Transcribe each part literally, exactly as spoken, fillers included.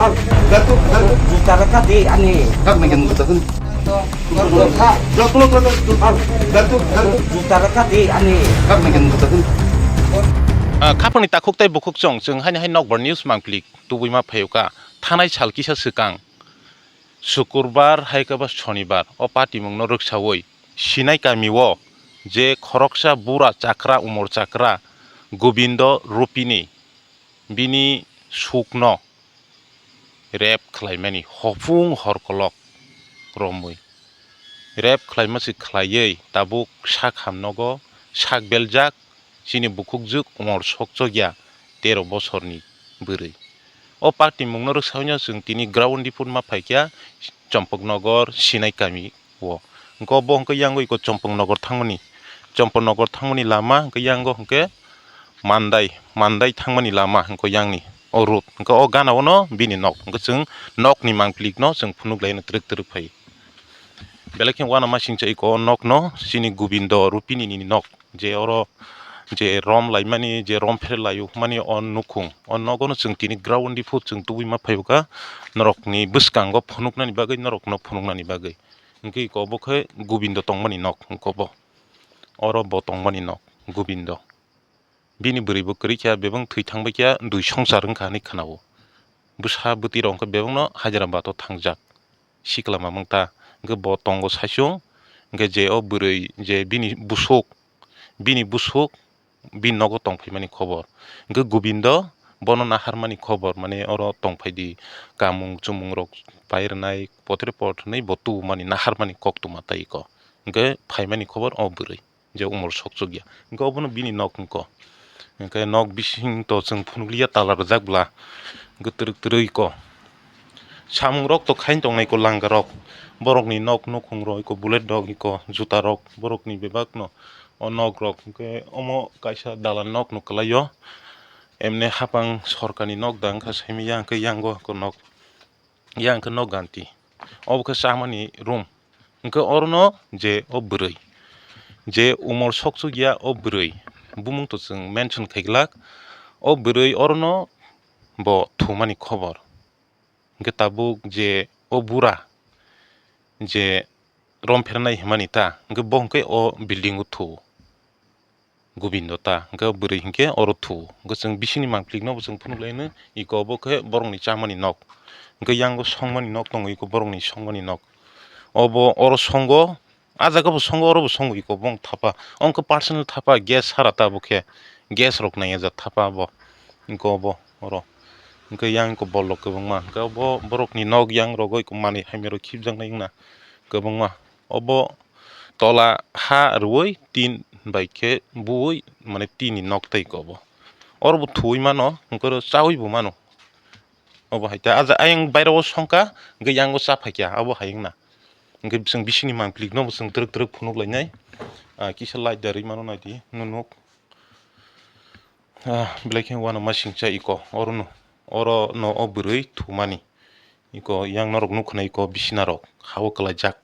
Gantuk, gantuk. Juta rwkha di ani. Kak naikin juta kun. Juta rwkha di ani. Kak naikin juta kun. Ah, khapangni takhuk tei bukhuk chwng, chwng haini hai Nokbar News mangpili tubui ma phaio kha. Thanai sal kisa swkang, Sukurbar hai khe ba Sonibar, o patimungno rwksaui Sinai kamio je khoroksa bura chakra, umor chakra Gobindo Rupini bini sukno rep khlaimani, hopung horkolok romwi rep khlaima se khlaiwi tabuk sak hamnogo sak beljak chini bukhukjwk umor sokchokya tero bosorni bwrwi. O patimungno rwksaui no chwng tini ground report ma phaikha Chompoknogor Sinai kami o. Hwnkhe bo hwnkhe yango iko Chompoknogor thangmani, Chompoknogor thangmani lama hwnkhe yango hwnkhe Mandai, Mandai thangmani lama hwnkhe yangni o road. Hwnkhe o gana o no bini nok. Hwnkhe chwng nokni mangpili no chwng phunuk laino twrwk twrwk phai. Belai khe uanamasingcha iko o nokno chini Gobindo Rupini ni nok. Je oro je rom laimani, je rom phere laio hwnmani o nukhung. O nogo no chwng tini ground report chwng tubui ma phaio kha norokni bwskango phunuknani bagwi, norokno phunuknani bagwi. Hwnkhe iko obo khe Gobindo tongmani nok hwnkhe obo. Oro bo tongmani nok, Gobindo. Bini bwrwi bo kwrwi kha, bebak thwi thang bai kha, dui songsar wng kha hinwi khna-o. Bwsa bwtwi rok hwnkhe bebakno Hyderabad o thangjak. Sikla mamung ta, hwnkhe bo tongo saichung, hwnkhe je o bwrwi je bini busuk, bini busuk, bini nogo tong phaimani khobor. Hwnkhe Gobindo bono naharmani khobor, mane oro tong phai di, kamung chumung rok pai rwnai, potre pot hinwi bo tubumani naharmani koktwma tai iko. Hwnkhe phaimani khobor o bwrwi je umor sokchukya. Hwnkhe obono bini nok wngkha. Hwnkhe nok bising to chwng phunukliya tala rwjak bwla. Hwnkhe twrwk twrwi ko. Samung rok to khain tongnai ko langa rok. Borokni nok nukhung rok iko bullet rok iko juta rok borokni bebak no o nok rok hwnkhe omo kaisa dalan nok no kwlaio. Emne hapang sorkarni nok da wngkha saimanya hwnkhe yango ko nok. Yang khe nok ganti. Obo khe chamani room. Hwnkhe orono je o bwrwi, je umor sokchukya o bwrwi, bumung to chwng mention khai glak. O bwrwi orono bo thumani khobor. Hwnkhe tabuk je o bura je rom phernai hwnmani ta, hwnkhe bo hwnkhe o building o thu. Gobindo ta, hwnkhe bwrwi hinkhe oro thu. Hwnkhe chwng bisingni mangpili no bo chwng phunuk laino, iko obo khe borokni chamani nok. Hwnkhe yango songmani nok tongo, iko borokni songmani nok. Obo oro songo, ah jaga bo songo, oro bo songo, iko bong thapa. Ongkhe personal thapa, gas sara ta bo khe. Gas rok naiya jak thapa bo. Iko obo oro. Hwnkhe yang iko bol rok kwbangma. Hwnkhe obo borokni nok yang rogo iko manwi hamya rok khibjaknai wngna kwbangma. Obo tola ha rwui tin bai khe buui, mane tin ni nok tei iko obo. Oro bo thuui mano, hwnkhe oro chaui bo mano. Obo hai ta, ah, ayang baira o songkha, hwnkhe yango cha phaikha, abo hai wngna. Hwnkhe chwng bisingni mangpili no bo chwng twrwk twrwk phunuk lainai. Ah, kisa light da rwi mano naidi, nunuk. Ah, belai khe uanamasingcha iko, oro no, oro no o bwrwi thumani. Iko yang norok nukha na iko bisina rok ha-o kwlaijak.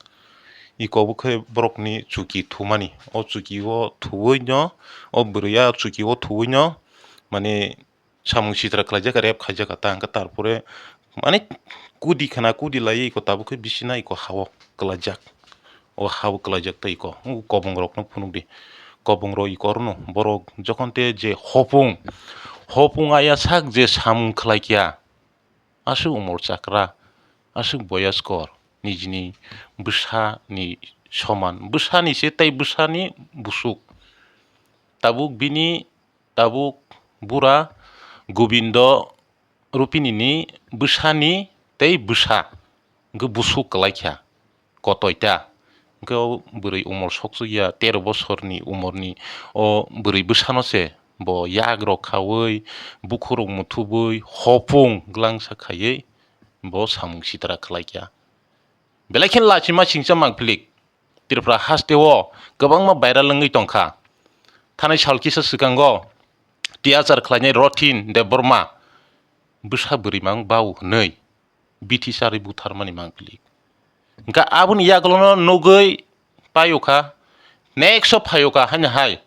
Iko bo khe borokni chuki thumani. O chuki o thuwi no, o bwrwi a chuki o thuwi no, mane samung sitra khlaijak, rep khaijak ta hwnkhe, tarpore mane kudi khna, kudi laiwi iko tabuk khe bisina iko ha-o kwlaijak. O ha-o kwlaijak tei iko. Kobong rokno phunuk di. Kobong rok iko orono borok jokhon te je hopung, hopung aya sak je samung khlai kya. Aswk umor chakra, aswk boyaskor, nijini bwsani soman, bwsani se tei bwsani busuk. Tabuk bini, tabuk bura Gobindo Rupini ni bwsani tei bwsa hwnkhe busuk kwlaikha. Kotoi ta. Hwnkhe o bwrwi umor sokchukya, tero bosorni umorni o bwrwi bwsano se bo yak rok khaui, bukhuk rok muthubui, hopung glangsa khaiwi bo samung sitra khlaikha. Belai khe lachima singcha mangphilik. Tripura hasteo kwbangma viral wngwi tongkha. Thanai sal kisa swkango tiyachar khlainai Rothin Debbarma bwsa bwrwi mang bau hwnwi bithi charwi butharmani mangpili. Hwnkhe aboni yagulono nugwi paiokha, next o phaiokha haino hai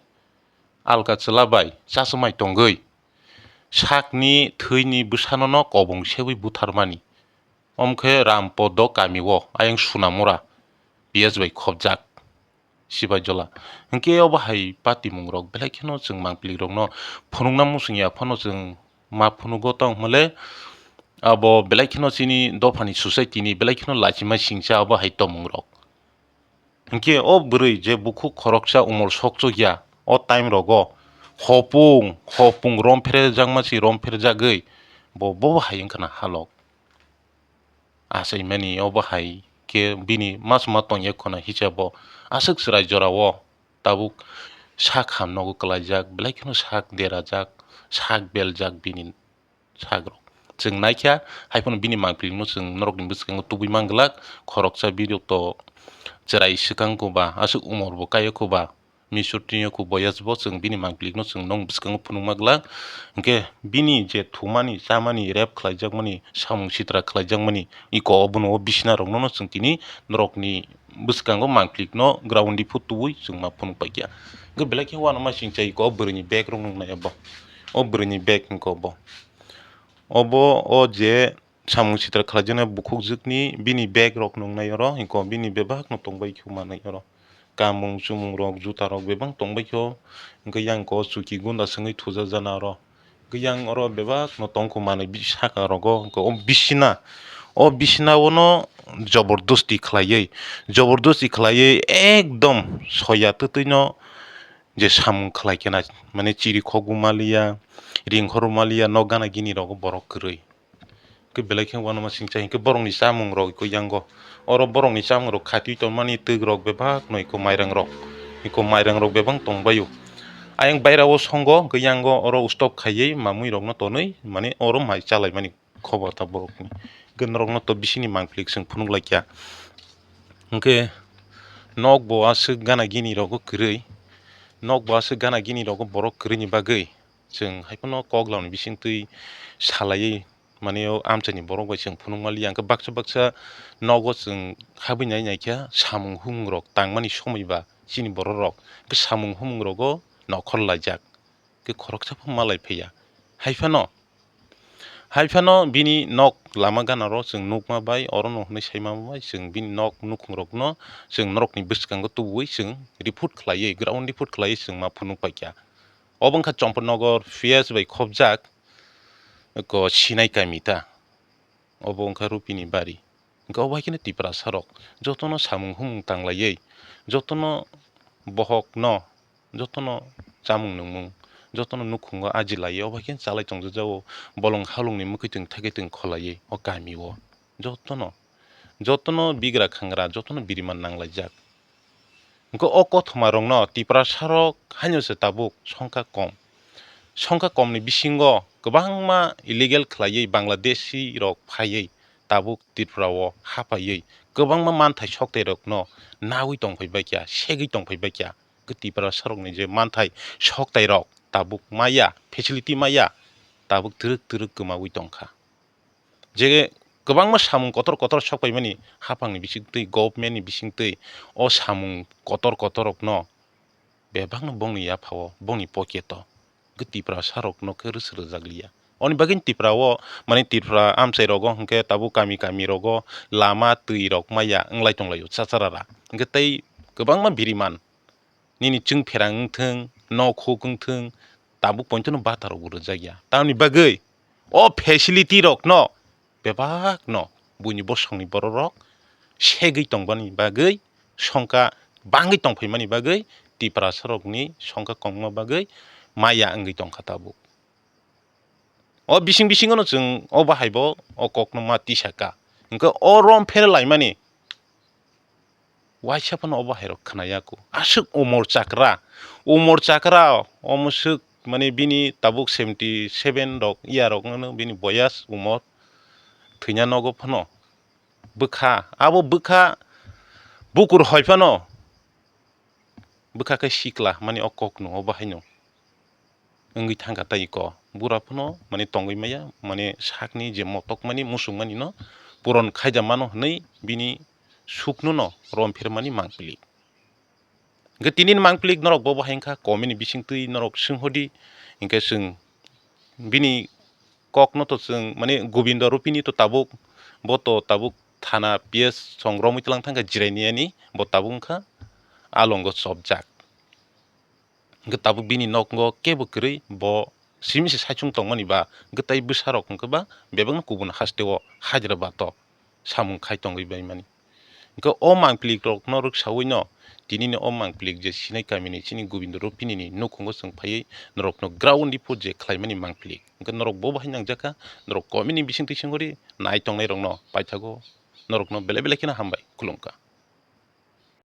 alka chwla bai chachomai tongwi sakni thwini bwsanono kobong sewi butharmani. Omkhe Rampodo kamio ayang Sunamura P S bai khopjak Sibaijala. Hinkhe obo hai patimungrok belai kheno chwng mangpilikrokno phunukna muchungya phano chwng ma phunugo tong hwnle abo belai kheno chini dophani society ni belai kheno lachima singcha obo hai tomungrok. Hinkhe o bwrwi je bukhuk khoroksa umor sokchokya, o time rogo hopung hopung rom pherejakma si rom pherejagwi bo, bo hai wngkha na halok. Achaimani obo hai khe bini masma tongya khwna hichabo aswk chwrai jorao tabuk sak ham nogo kwlaijak, belai kheno sak derajak, sak beljak bini sakrok. Chwng naikha, hai phano bini mangpilino chwng norokni bwskango tubui man glak, khoroksa bini to chwrai swkang koba, aswk umor bo kaio koba, misutri yo ko boyas bo chwng bini mangpilino chwng nong bwskango phunukma glak. Hinkhe bini je thumani, chamani, rape khlaijakmani, samung sitra khlaijakmani, iko obono o bisina rokno chwng tini norokni bwskango mangpilino ground di phu tubui chwng ma phunuk paikya. Hinkhe belai khe uanama singcha iko o bwrwini bag rok nuknai abo. O bwrwini bag hinkhe obo. Obo o je samung sitra khlaijaknai bukhukjwkni bini bag rok nuknai oro, hinkhe bini bebakno tongbai khe manwi oro. Kamung chumung rok, juta rok bebak tongbai khe o, hinkhe yang ko chuki gunda swngwi thujakjana oro. Hinkhe yang oro bebakno tongkho manwi bi-, saka rogo, hinkhe o bisina, o bisina o no jobordosti khlaiwi, jobordosti khlaiwi ekdom soya twtwi no je samung khlai khe na, mane chiri khogwi maliya, ring khorwi maliya, nok gana gini rogo borok kwrwi. Khe belai khe uanama singcha hinkhe borokni chamung rok iko yango. Oro borokni chamung rok khatwi tongmani twk rok bebak no iko mairang rok. Iko mairang rok bebak tongbaio. Ayang baira o songo hinkhe yango oro stop khaiwi mamui rokno tonwi mane oro mai chalaimani khobor ta borokni. Hinkhe norokno to bisini mangpili chwng phunuk laikha. Hinkhe nok bo aswk gana gini rogo kwrwi. Nok bo aswk gana gini rogo borok kwrwini bagwi. Chwng hai phano kok lamni bisingtwi salaiwi, mane, o amchaini borok bai chwng phunuk maliya, hwnkhe baksa baksa nogo chwng habwi nai naikha samung humung rok tangmani somoi ba chini borok rok, hwnkhe samung humung rogo nokhor laijak, hwnkhe khoroksa pho malai phiya. Hai phano, hai phano bini nok lama gana ro chwng nukma bai, orono hwnwi saima bai chwng bini nok nukhung rokno chwng norokni bwskango tubui chwng report khlaiwi, ground report khlaiwi chwng ma phunuk paikha. Obo wngkha Champaknagar P S bai khopjak, ko Sinai kami ta. Obo wngkha Rupini bari. Hwnkhe obo hai kheno Tiprasa rok jotono samung humung tanglaiwi, jotono bohokno, jotono chamung nungmung, jotono nukhungo aji laiwi obo hai kheno chalai tongjago. Bolong halongni mwkhwtwng thaikhwtwng kholaiwi o kamio jotono, jotono bigra khangra, jotono biriman nanglaijak. Hwnkhe o kothoma rokno Tiprasa rok haino se tabuk songkha kom. Songkha komni bisingo kwbangma illegal khlaiwi Bangladeshi rok phaiwi tabuk Tripura o hapaiwi kwbangma manthai soktai rokno nawi tongphai baikha, segwi tongphai baikha. Khe Tiprasa rokni je manthai soktai rok tabuk maya, facility maya, tabuk twrwk twrwk kwmawi tongkha. Je kwbangma samung kotor kotor sokpaimani haphangni bisingtwi, government ni bisingtwi o samung kotor kotor rokno bebakno bongni yaphao, bongni pocket o khe Tiprasa rokno khe rwswk rwjakliya. Oni bagwi Tripura o, mane, Tripura amchai rogo hwnkhe tabuk kami kami rogo lama twi rok maya wnglai tonglaio chacharara. Hwnkhe tei kwbangma biriman nini chwng pherang wngthwng, nok huk wngthwng, tabuk pointono bata rokbo rwjakya. Tamoni bagwi o facility rokno bebakno buini bosongni bororok segwi tongbani bagwi, songkha bangwi tongphaimani bagwi, Tiprasa rokni songkha kongma bagwi maya wngwi tongkha tabuk. O bising bisingono chwng o bahaibo o kokno ma tisaka. Hwnkhe o rom phere laimani waisa phano o bahairok khna yaku. Aswk umor chakra, umor chakra, omo swk, mane, bini tabuk seventy seven rok, iya rok wngno bini boyas umor, thwina nogo phano. Bwkha, abo bwkha bukur hoi phano, bwkha khe sikla, mane, o kokno, o bahaino wngwi thangkha tei ko. Bura phano, mane, tongwi maya, mane, sakni je motokmani, musukmani no puron khaida mano hwnwi bini sukno no rom phermani mangpili. Hwnkhe tini ni mangpili norok bo bahai wngkha, comment ni bisingtwi norok swnghodi, hwnkhe chwng bini kokno to chwng, mane, Gobindo Rupini to tabuk, bo to tabuk thana P S song romwi tlang thangkha, jirai niyani bo tabuk wngkha alongo chopjak. Hwnkhe tabuk bini nogo kebo kwrwi, bo simi se saichung tongmani ba, hwnkhe tai bwsarok hwnkhe ba bebakno kubun hasteo Hyderabad-o samung khai tongwi baimani. Hwnkhe o mangpilikrokno rwksawino tinini o mangpilik je Sinai kamini chini Gobindo Rupinini nukhungo chwng phaiwi norokno ground report je khlaimani mangpilik. Hwnkhe norok bo bahai nangjakha, norok comment-ni bisingtwi sengori nai tongnairokno paithago norokno belai belai kheno hambai, khulumkha.